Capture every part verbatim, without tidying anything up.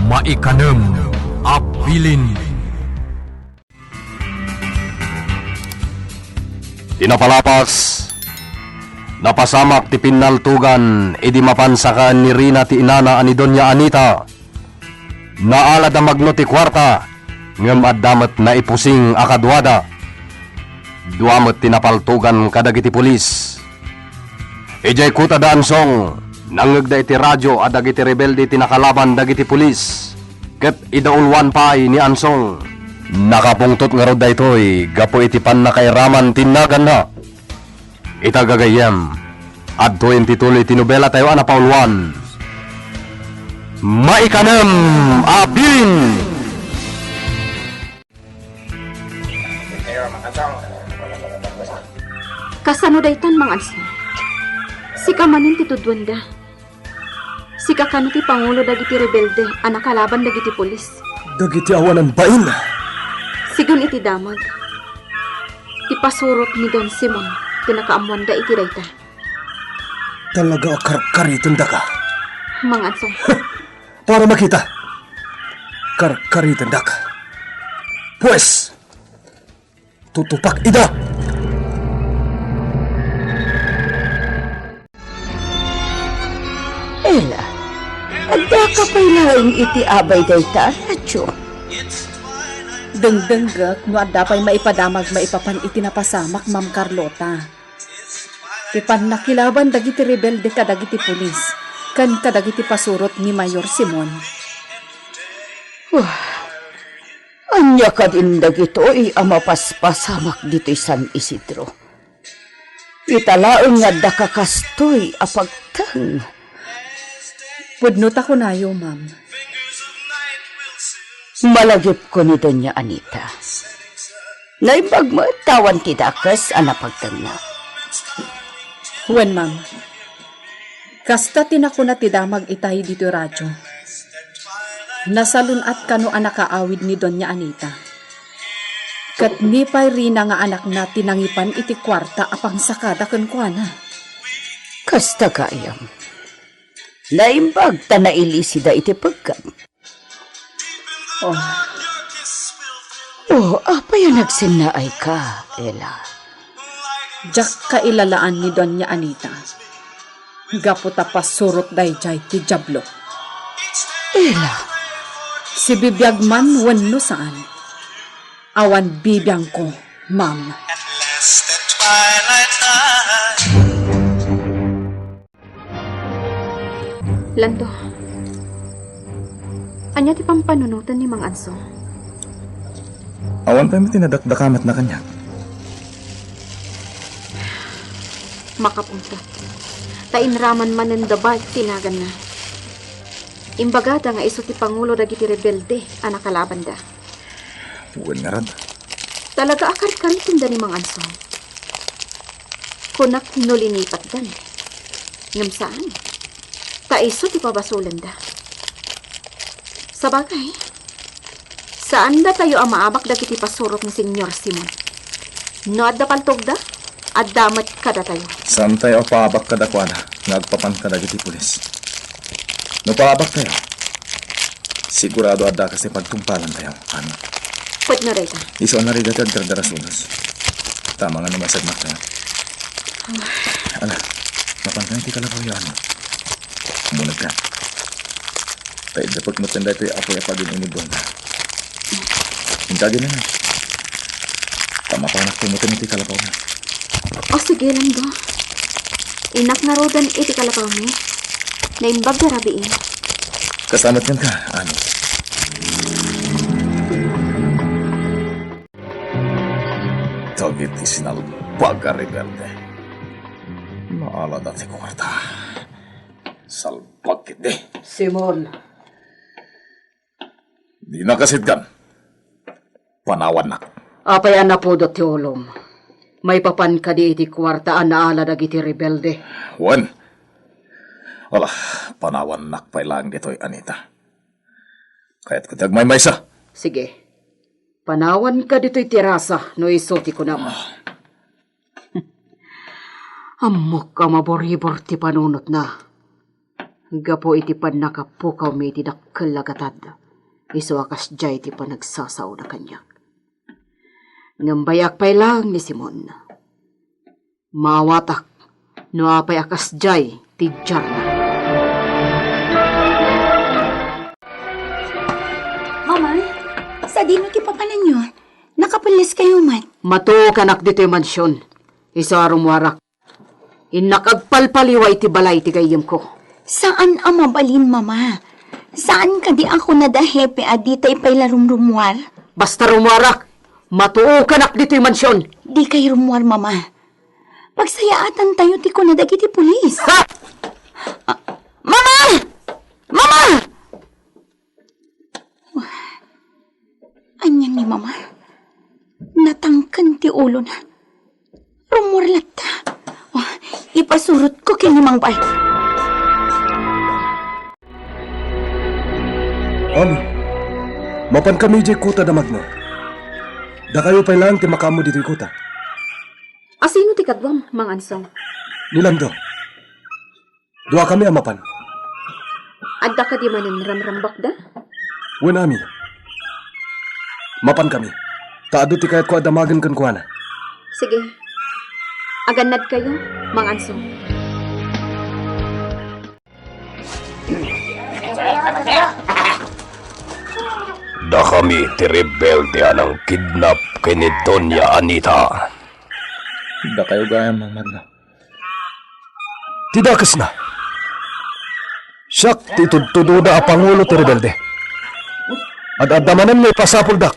Maikanem a bilin. Ti napalapas, napasamak ti pinnaltogan idi mapan sakaen ni Rina ti inana a ni Doña Anita. Naalada magno ti kuarta, ngem adda met naipusing a kaduada. Dua met ti napaltogan kadagiti pulis. Idiay kuta da Ansong, nangngegda iti radio a dagiti rebelde ti nakalaban dagiti pulis, ket idauluan pay ni Ansong. Nakapungtot ngarud daytoy gapu iti pannakairaman ti naganna. Ita gagayyem, adtoyen ti tuloy ti nobelatayo a napauluan. Maikanem a bilin! Kasano daytan, Mang Anso? Sika manen ti tuduanda. Sika kano ti pangulo dagiti rebelde a nakalaban dagiti pulis. Dagiti awanan bain. Sigun iti damag, ti pasurot ni Don Simon ti nakaammoanda iti dayta. Talaga a karkaritendaka. Mang Anso. Para makita. Karkaritendaka. Pues, tutupak ida. Ella, addaka pay laeng iti abay dayta a radio. Dengdenggek no adda pay maipadamag maipapan iti napasamak, Ma'am Carlota. Ti pannakilaban dagiti rebelde kadagiti pulis ken kadagiti pasurot ni Mayor Simon. Wah, ania kadin dagitoy a mapaspasamak ditoy San Isidro? Ita laeng nga adda kakastoy a pagteng. Pudno ta kunayo, ma'am. Malagipko ni Doña Anita. Naimbag met ta awan ti dakes a napagtengna. Wen, ma'am. Kasta ti nakuna ti damag itay ditoy radio. Nasalun-at kano a nakaawid ni Doña Anita. Ket ni pay Rina nga anakna ti nangipan iti kuarta a pangsakada kenkuana. Kasta gayam. Naimbag ta nailisida iti peggam. Oh. Oh, apay a nagsennaayka, Ella? Diak kailalaan ni Doña Anita. Gapu ta pasurot daydiay ti Diablo. Ella. Sibibiag man wenno saan, awan bibiangko, ma'am. Lando, ania ti pampanunoten ni Mang Anso? Awan pay met ti nadakdakamatna kaniak. Makapungtot. Ta inraman manen da Bart ti naganna. Imbagada nga isu ti pangulo dagiti rebelde a nakalabanda. Wen ngarud. Talaga a karkaritenda ni Mang Anso. Kunak no linipatdan. Ngem saan. Ta isu ti pabasolenda. Sabagay, saan datayo a maabak dagiti pasurot ni Señor Simon. No adda paltogda, adda met kadatayo. Saantayo a paabak kadakuada nga agpapan kadagiti pulis. No paabaktayo, sigurado a dakes ti pagtungpalantayo. Ano? Pwet no dayta. Isu a narida ti agdardarasunas. Tama nga no maisagmaktayo. Ala, mapanka iti kalabawyo, ano? Umunegka. Ta idda pagmeten daytoy apoy a pagin-inudonda. Inka ginanan. Ta mapanakto met iti kalabawmi. O, sige, Lando. Innak ngaruden iti kalabawmi. Naimbag nga rabii. Kasta met kenka, Ani. Dagiti sinalbag a rebelde. Naalada ti kuarta. Salbag ketdi. Simon. Dina kasitgan. Panawannak. Apay a napudot ti ulom? Maipapan kadi iti kuarta a naala dagiti rebelde? Wen. Wala, panawannak pay laeng ditoy, Anita. Kayatko ti agmaymaysa. Sige. Panawanka ditoy terasa no isu ti kunam. Ammok a maburibur ti panunotna. Gapu iti pannakapukawmi iti dakkel a gatad, isu a kasdiay ti panagsasaona kaniak. Ngem bayak pay laeng ni Simon. Maawatak no apay a kasdiay ti diarna. Mama, sadino ti papananyo? Nakapelles kayo met. Matuokanak ditoy mansion. Isu a rummuarak. Innak agpalpaliwa iti balay ti gayyemko. Saan a mabalin, Mama. Saan kadi a kunada hepe a ditay pay la rumrummuar? Basta rummuarak, matuokanak ditoy mansion. Dikay rummuar, Mama. Pagsayaatan tayo ti kuna dagiti pulis. Ha? Ah, Mama! Mama! Ania ni Mama? Natangken ti ulona. Rummuar latta. Oh, ipasurotko ken ni Mang Bal. Mami, mapankami idiay kuta da Magno. Dakayo pay laeng ti makaammo ditoy kuta. Asino ti kaduam, Mang Ansong? Ni Lando. Duakami a mapan. Adda kadi manen ramrambakda? Wen, Ami. Mapankami. Ta adu ti kayatko a damagen kenkuana. Sige. Agannadkayo, Mang Ansong. Dakami ti rebelde a nangkidnap ken ni Doña Anita. Dakayo gayam, Mang Magno. Ti dakesna, siak ti itudtudoda a pangulo ti rebelde. Ad-adda manen nga ipasapuldak.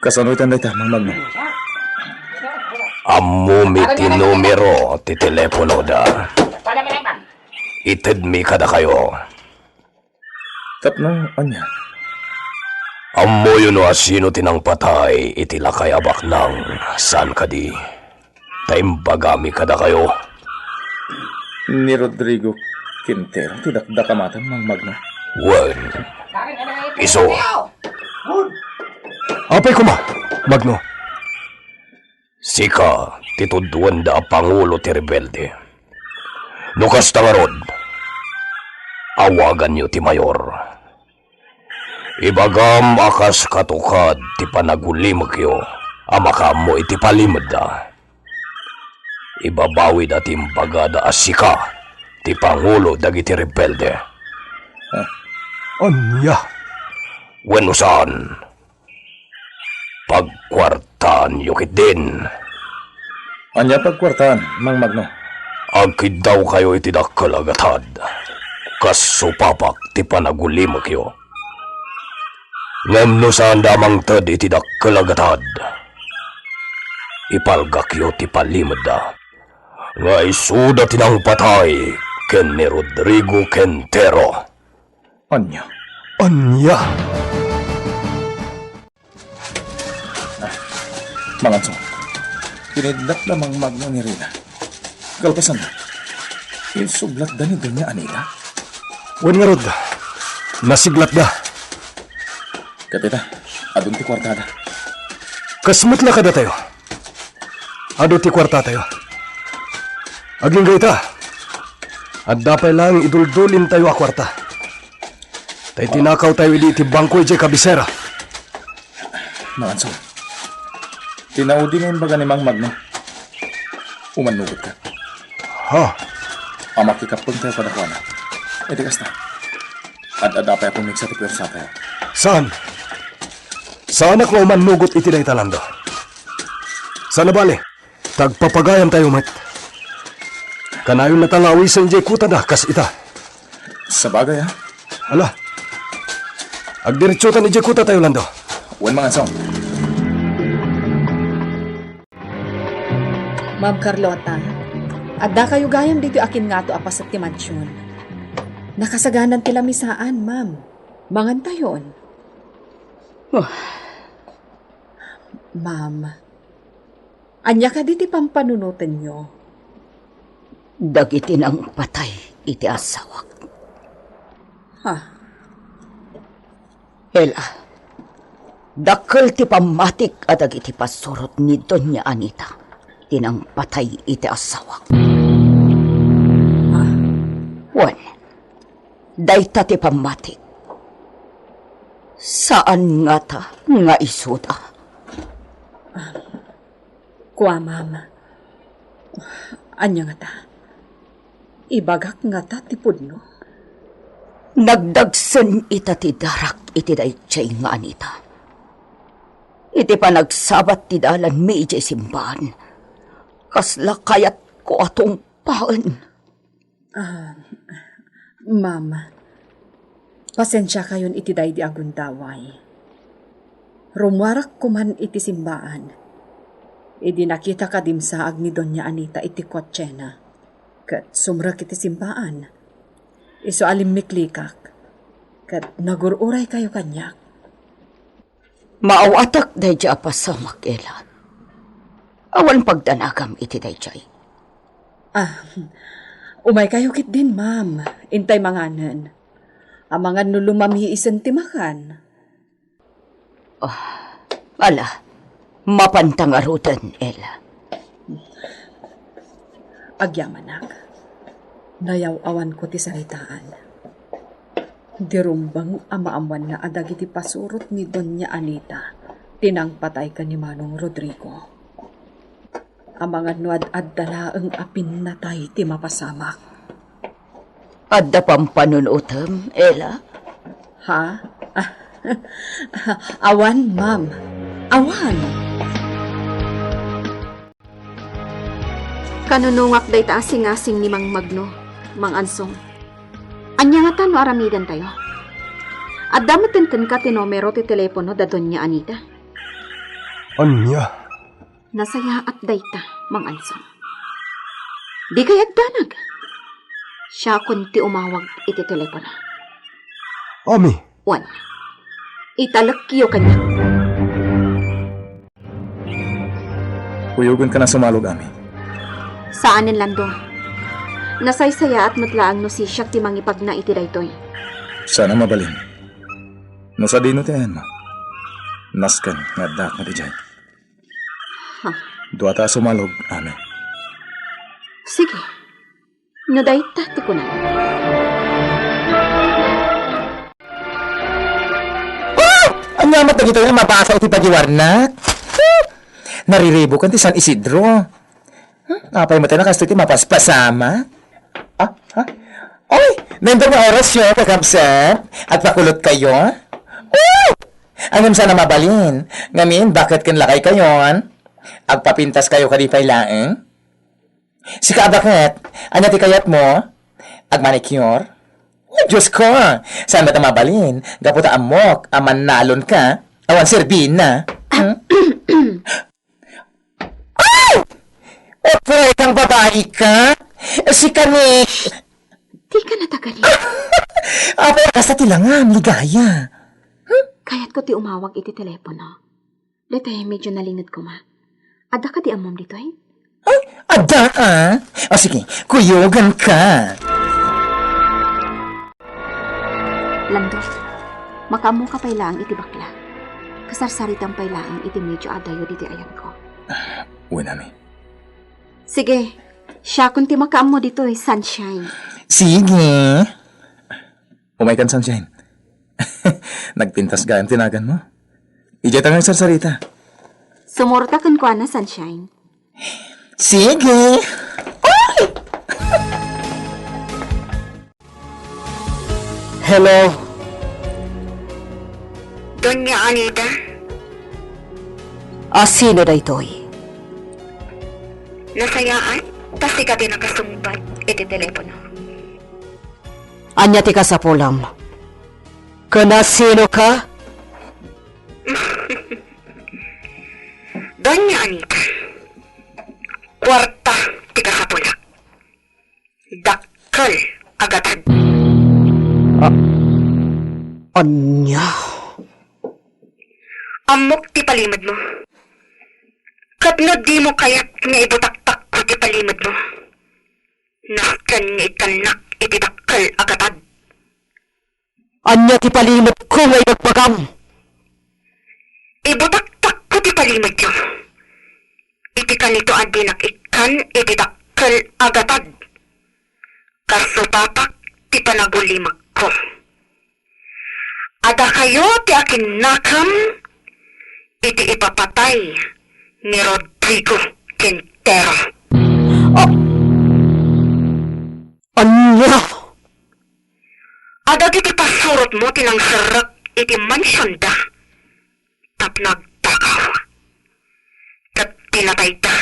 Kasano itan dayta, Mang Magno? Ammomi ti numero ti teleponoda. Itedmi kadakayo. Tapno ania? Ammoyo no asino ti nangpatay iti lakay a baknang, saan kadi? Ta imbagami kadakayo. Ni Rodrigo Quintero ti dakdakamaten, Mang Magno. Wen, isu. Apay koma, Magno? Sika ti tudtuenda a pangulo ti rebelde. No kasta ngarud, awaganyo ti mayor. Ibagam a kas katukad ti panagulimekyo a makaammo iti palimedda. Ibabawida ti imbagada a sika ti pangulo dagiti rebelde. Ah, ania? Wenno saan? Pagkuartaanyo ketdin. Ania pagkuartaan, Mang Magno? Agkiddawkayo iti dakkel a gatad, kas supapak ti panagulimekyo. Ngem no saanda a mangted iti dakkel a gatad, ipalgakyo ti palimedda nga isuda ti nangpatay ken ni Rodrigo Quintero. Ania? Ania? Ah, Mang Ansong, kinidnapda Mang Magno ni Rina. Kalpasanna, insublatda ni Doña Anita. Wen ngarud, nasiglatda. Ket ita, adun ti kuartada. Kas met la kadatayo. Adu ti kuartatayo. Agingga ita, adda pay laeng iduldulintayo a kuarta. Ta itinakawtayo idi iti bangko idiay kabisera. Mang Ansong, ti naudi nga imbaga ni Mang Magno, umannugotka. Ha? A makikappengtayo kadakuana. Iti kasta, ad-adda pay a pumigsa ti puersatayo. Saan? Saanak nga umannugot iti dayta, Lando. Saan a bale? Tagpapagayamtayo met. Kanayon a talawisen idiay kutada kas ita. Sabagay, a. Ala. Agdiretsotan idiay kutatayo, Lando. Wen, Mang Ansong. Ma'am Carlota, addakayo gayam ditoy akin ngato a paset ti mansion. Nakasaganan ti lamisaan, ma'am. Mangantayon. Ah. Ma'am, ania kadi ti pampanunotenyo? Dagiti nangpatay iti asawak. Ha? Ella, dakkel ti pammatik a dagiti pasurot ni Doña Anita ti nangpatay iti asawak. Ha? Wen, Dayta ti pammatik. Saan ngata nga isuda. Kua, ma'am. Ania ngata? Ibagak ngata ti pudno? Nagdagsen ita ti darak iti daydiay nga Anita. Iti panagsabat ti dalanmi idiay simbaan, kasla kayatko a tungpaen. Ah, ma'am, pasensiakayon iti daydi a gundaway. Rummuarak koman iti simbaan. Idi nakitak a dimsaag ni Doña Anita iti kotsena, ket sumrek iti simbaan. Isu a limmiklikak, ket nagur-uraykayo kaniak. Maawatak daydiay a pasamak, Ella. Awan pagdanagam iti daydiay. Ah, umaykayo ketdin, ma'am. Intay manganen. Amangan no lumamiisen ti makan. Ah, ala, mapanta ngaruden, Ella. Agyamanak, nayaw-awanko ti saritaan. Dirumbeng a maammoanna a dagiti pasurot ni Doña Anita ti nangpatay ken ni Manong Rodrigo. Amangan no ad-adda laeng a pinnatay ti mapasamak. Adda pampanunotem, Ella? Ha? Ah, awan, ma'am. Awan. Kanunungak dayta a singasing ni Mang Magno, Mang Ansong. Ania ngata no aramidentayo? Adda metten kenka ti numero ti telepono da Doña Anita? Ania? Nasayaat dayta, Mang Ansong. Dikay agdanag. Siakon ti umawag iti telepono. Ami. Wen, italekyo kaniak. Kuyogenkan a sumalog, Ami. Saanen, Lando. Nasaysayaat met laeng no sisiak ti mangipagna iti daytoy. Saan a mabalin. No sadino ti ayanmo, nasken nga addaak met idiay. Ha? Duata a sumalog, Ami. Sige. No dayta ti kunam. Oh! Ania met dagitoy a mabasa iti pagiwarnak? Huh! Nariribukan ti San Isidro. Hmm? Apay met a kastoy ti mapaspasamak? Ah, ha? Oy, naimbag nga orasyo, kakabsat. Agpakulotkayo? Oh! Ngem saan a mabalin. Ngamin, baket ken lakaykayon? Agpapintaskayo kadi pay laeng? Sika a baket, ania ti kayatmo? Agmanicure? Oh, Diyos ko! Saan met a mabalin? Gapu ta ammok a mannalonka, awan serbina. Hmm? Ay! Utoy kang babaika! Sika ni... Dika natagali. Apay a kasta ti langam, Ligaya? Kayatko ti umawag iti telepono. Daytoy medyo nalinged koma. Adda kadi ammom ditoy? Ay, adda, ah. O sige, kuyoganka. Lando, makaammoka pay laeng iti bakla. Kasarsaritam pay laeng iti medyo adayo ditoy ayanko. Wen, Ami. Sige, siakon ti makaammo ditoy, Sunshine. Sige. Umaykan, Sunshine. Nagpintas gayam ti naganmo. Idiay ta nga agsarsarita. Sumurota kenkuana, Sunshine. Sige. Ay! Hello? Doña Anita? A sino daytoy? Nasayaat, ta sika ti nakasungbat iti telepono. Ania ti kasapulam? Ken a sino ka? Doña Anita, kuarta ti kasapulak. Dakkel a gatad. A-, ania? Ammok ti palimedmo. Ket no dimo kayat nga ibutaktakko ti palimedmo, nasken nga ikkannak iti dakkel a gatad. Ania ti palimedko nga ibagbagam? Ibutaktakko ti palimedyo. Iti kanito a dinak ikkan iti dakkel a gatad. Kasupapak ti panagulimekko Adakayo ti akinnakam iti ipapatay ni Rodrigo Quintero. Oh! Ania? Adagiti pasurotmo ti nangserrek iti mansionda tapno agtakaw. Ket pinatayda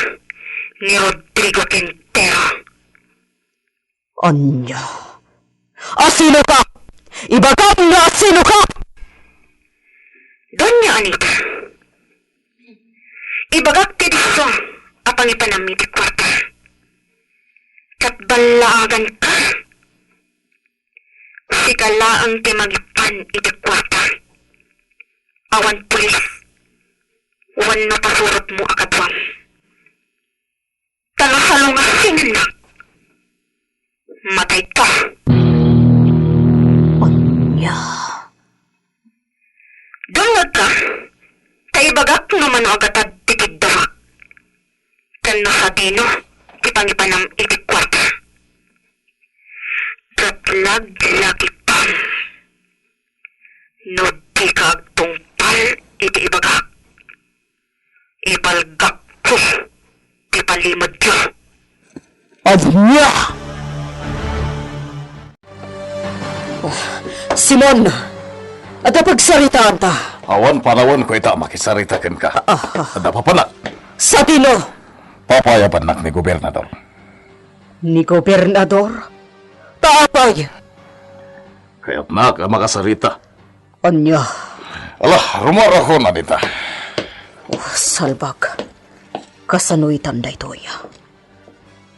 ni Rodrigo Quintero. Ania? Asinoka? Ibagam nga asinoka! Doña Anita, ibagak ti disso a pangipanam iti kuarta. Ket ballaaganka. Sika laeng ti mangipan iti kuarta. Awan pulis wenno pasurotmo a kaduam. Ta no salungasinennak, matayka. Ania? Dumngegka, ta ibagak no mano a gatad ti kiddawak, ken no sadino ti pangipanam iti kuarta. Ket laglagipam no dika agtungpal iti ibagak. Ibalgakko ti palimedyo. Ania? Oh, Simon, adda pagsaritaanta. Awan panawenko ita a makisarita kenka. Ah, ah. Adda papanak. Sadino? Papayabannak ni gobernador. Ni gobernador? Ta apay? Kayatnak a makasarita. Ania? Ala, rumuarakon, Anita. Oh, salbag. Kasano itan daytoy?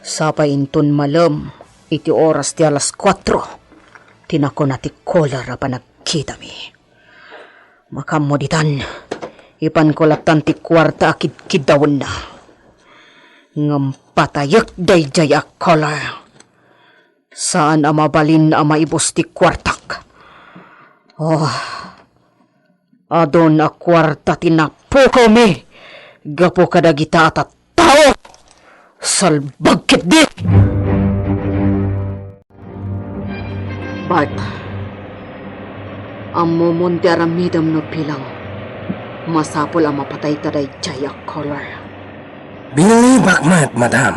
Sapay inton malem iti oras ti alas kuatro, ti nakuna ti caller a panagkitami. Makaammo ditan, ipanko lattan ti kuarta a kidkiddawenna. Ngem patayek daydiay a caller. Saan a mabalin a maibus ti kuartak. Oh, adun a kuarta ti napukawmi gapu kadagita a tattao. Salbag ketdi! Bart, ammomon ti aramidem no bilang masapul a mapatayta daydiay a caller. Bilibak met, madam.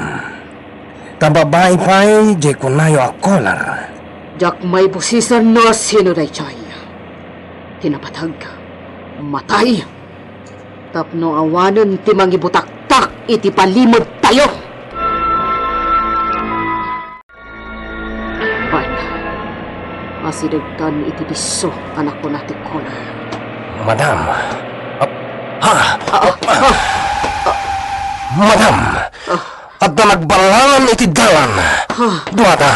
Ta babai pay diay kunayo a caller. Diak maibusisen no asino daydiay. Ti napateg, matay. Tapno awanen ti mangibutaktak iti palimedtayo. Bart, asidegtan iti disso a nakuna ti caller. Madam. Ah, ha? Ah, ah, ah. Madam. Ah. Adda nagballangan iti dalan. Ah. Duada.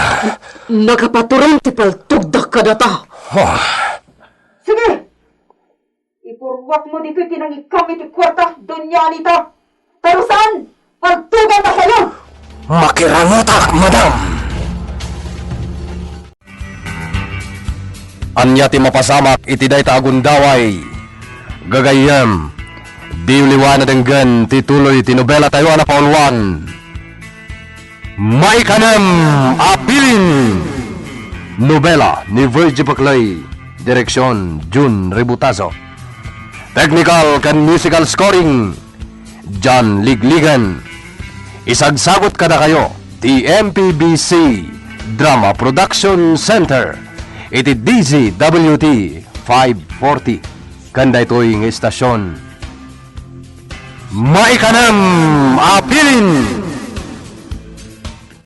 Nagapaturon ti paltogda kadata. Oh. Sige! Ipurruakmo ditoy ti nangikam iti kuarta, Doña Anita. Ta no saan, paltogannakayo! Makirangotak, madam! Ania ti mapasamak iti dayta a gundaway? Gagayyem, diyo liwaen a denggen ti tuloy ti nobelatayo a napauluan. Maikanem a Bilin! Nobela ni Virgie Paclay, direksion Jun Ributazo. Technical ken musical scoring, John Ligligan. Isagsagut kadakayo ti M P B C Drama Production Center iti D Z W T five forty ken daytoy nga istasion. Maikanem a Bilin!